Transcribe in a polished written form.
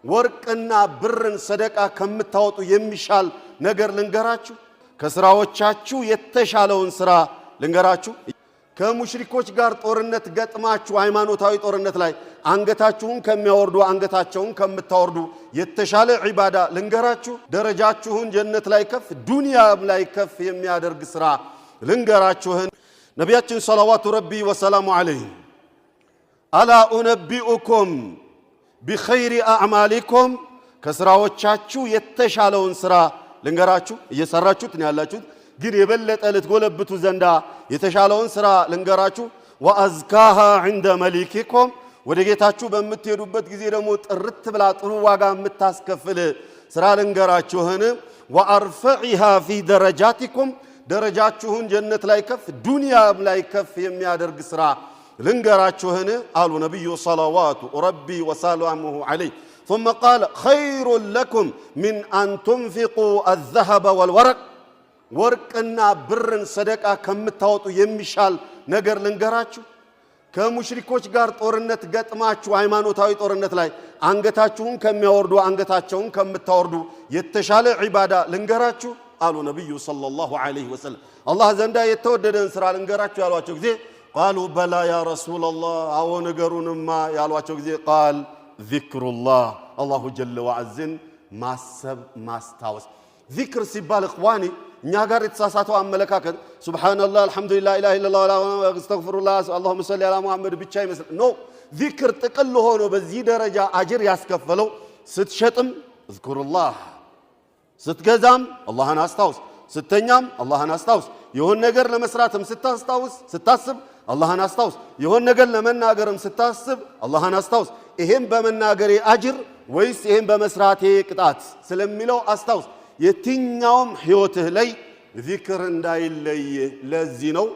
ወርቅና ብርን ሰደቃ ከምታወጡ የሚሻል ነገር ልንገራችሁ። ከስራዎቻችሁ የተሻለውን ስራ ልንገራችሁ። ከሙሽሪኮች ጋር ጦርነት ገጥማችሁ ሃይማኖታዊ ጦርነት ላይ አንገታችሁን ከሚያወርዱ አንገታቸውን ከምታወርዱ የተሻለ ዒባዳ ልንገራችሁ። ደረጃችሁን ጀነት ላይ ከፍ ዱንያም ላይ ከፍ የሚያደርግ ስራ ልንገራችሁን። ነቢያችን صلوات ربي وسلامه عليه ألا أنبئكم بخير أعمالكم፣ ከስራዎቻችሁ የተሻለውን ስራ ልንገራችሁ። እየሰራችሁት ነው ያላችሁት፣ ግን የበለጠ ልትጎለብቱ ዘንዳ የተሻለውን ስራ ልንገራችሁ። وأزكاها عند مليككم፣ ወደ ጌታችሁ በምትሄዱበት ጊዜ ደግሞ ጥርት ብላ ጥሩ ዋጋ የምታስከፍል ስራ ልንገራችሁን። وأرفعها في درجاتكم፣ ደረጃችሁን ጀነት ላይ ከፍ ዱንያም ላይ ከፍ የሚያደርግ ስራ ልንገራችሁን አሉ ነቢዩ صلوات ربي وسلامه عليه። ثم قال خير لكم من أن تنفقوا الذهب والورق፣ ወርቅና ብርን ሰደቃ ከምታወጡ የሚሻል ነገር ልንገራችሁ። ከሙሽሪኮች ጋር ጦርነት ገጥማችሁ ሃይማኖታዊ ጦርነት ላይ አንገታችሁን ከሚያወርዱ አንገታቸውን ከምታወርዱ የተሻለ ዒባዳ ልንገራችሁ አሉ ነቢዩ صلى الله عليه وسلم። አላህ ዘንዳ የተወደደን ስራ ልንገራችሁ ያሏቸው ጊዜ قالوا بلى يا رسول الله፣ አዎ ንገሩንማ ያሏቸው ጊዜ قال ذكر الله፣ الله جل وعز ን ማሰብ ማስታወስ። ዚክር ሲባል إخواني እኛ ጋር የተሳሳተው አመለካከት سبحان الله፣ الحمد لله፣ لا إله إلا الله፣ أستغفر الله፣ اللهم صل على محمد ብቻ ይመስል። No፣ ዚክር ጥቅል ሆኖ በዚህ ደረጃ አጅር ያስከፈለው ስትሸጥም اذكر الله፣ ስትገዛም አላህን አስታውስ፣ ስተኛም አላህን አስታውስ፣ የሆን ነገር ለመስራትም ስታስታውስ ስታስብ አላህን አስታውስ፣ የሆን ነገር ለመናገርም ስታስብ አላህን አስታውስ። ይሄም በመናገሬ አጅር ወይስ ይሄም በመስራቴ ቅጣት ስለሚለው አስታውስ። የትኛውም ህይወትህ ላይ ዚክር እንዳይለይ። ለዚህ ነው